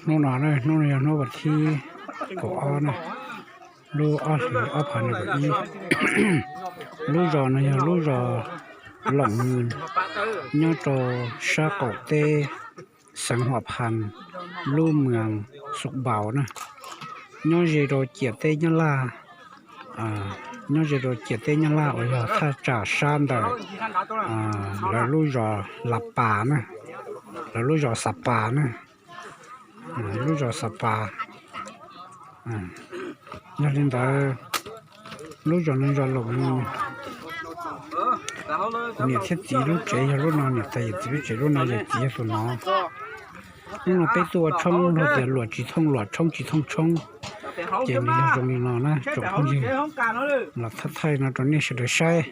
Hnub no, hnub no yog hnub vas thib kaum ob na, lub ob hlis ob phav nees nkaum ib. Lub zos no yog lub zos Loos Nws, nyob rau sab qaum teb xeev Huam Phas, lub moos Xus Npaus na, nyob ze rau ciam teb Nyab Laj, nyob ze rau ciam teb Nyab Laj uas yog thaj tsam sab ntawm lawv lub zos Las Pas na, lawv lub zos Xas Pas na, lub zos Xas Pas. Yog li ntawd, lub zos no zos Loos Nws, niam thiab txiv lub tsev yog lub no, niam tais yawm txiv lub tsev lub no, yawm txiv yog tus no. Hnub no peb tuaj ua tshoob luag tias luam tsis thooj luam, tshoob tsis thooj tshoob, ces nws yog zoo li no na tsoom phooj ywg. Los thaij thaij no rau nej sawv daws saib.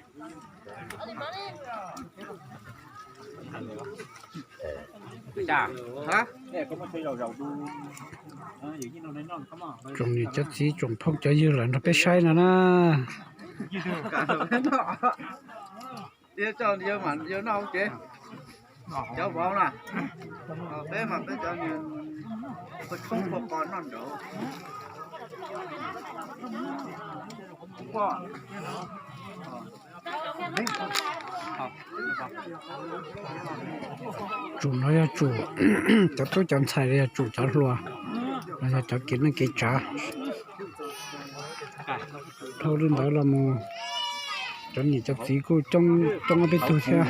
Tsoom niam cov txiv tsoom phooj cov ywg los nrog peb saib no na. Tsum no yog tsum cov tub cov ntxhais los yog tsum cov hluas, los yog cov kev neej kev tsav. Dhau li ntawd los mus, cov niam cov txiv kuj coob coob ob peb tug thiab.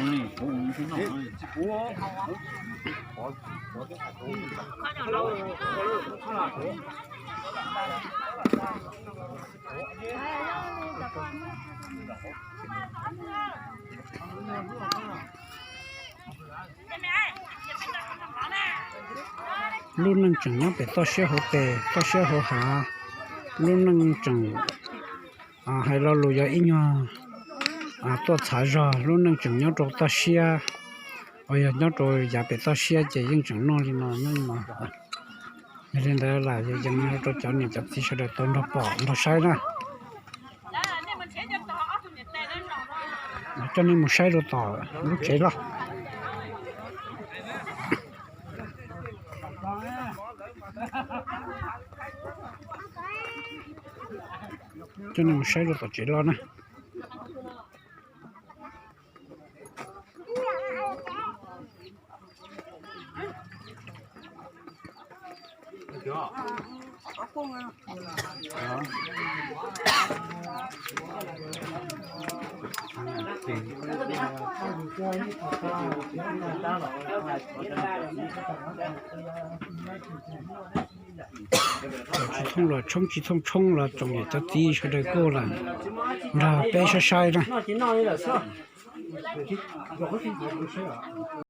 Lub neej tseem nyob pem toj siab hauv tes toj siab hauv hav, lub neej tseem hais lo lus yog ib nyuag tuaj txhav zog, lub neej tseem nyob rau toj siab, uas yog nyob rau yav pem toj siab ces yeej tseem noj li no nyob no. Yog li ntawd los yeej rau cov niam cov txiv sawv daws tau nrog pom nrog saib na. Coj nej mus saib rau tom lub tsev loj. Coj nej mus saib rau tom tsev loj na. Tsis thooj los tshoob, tsis thooj tshoob los tsoom niam cov txiv sawv daws kuj los nrog peb saib saib na.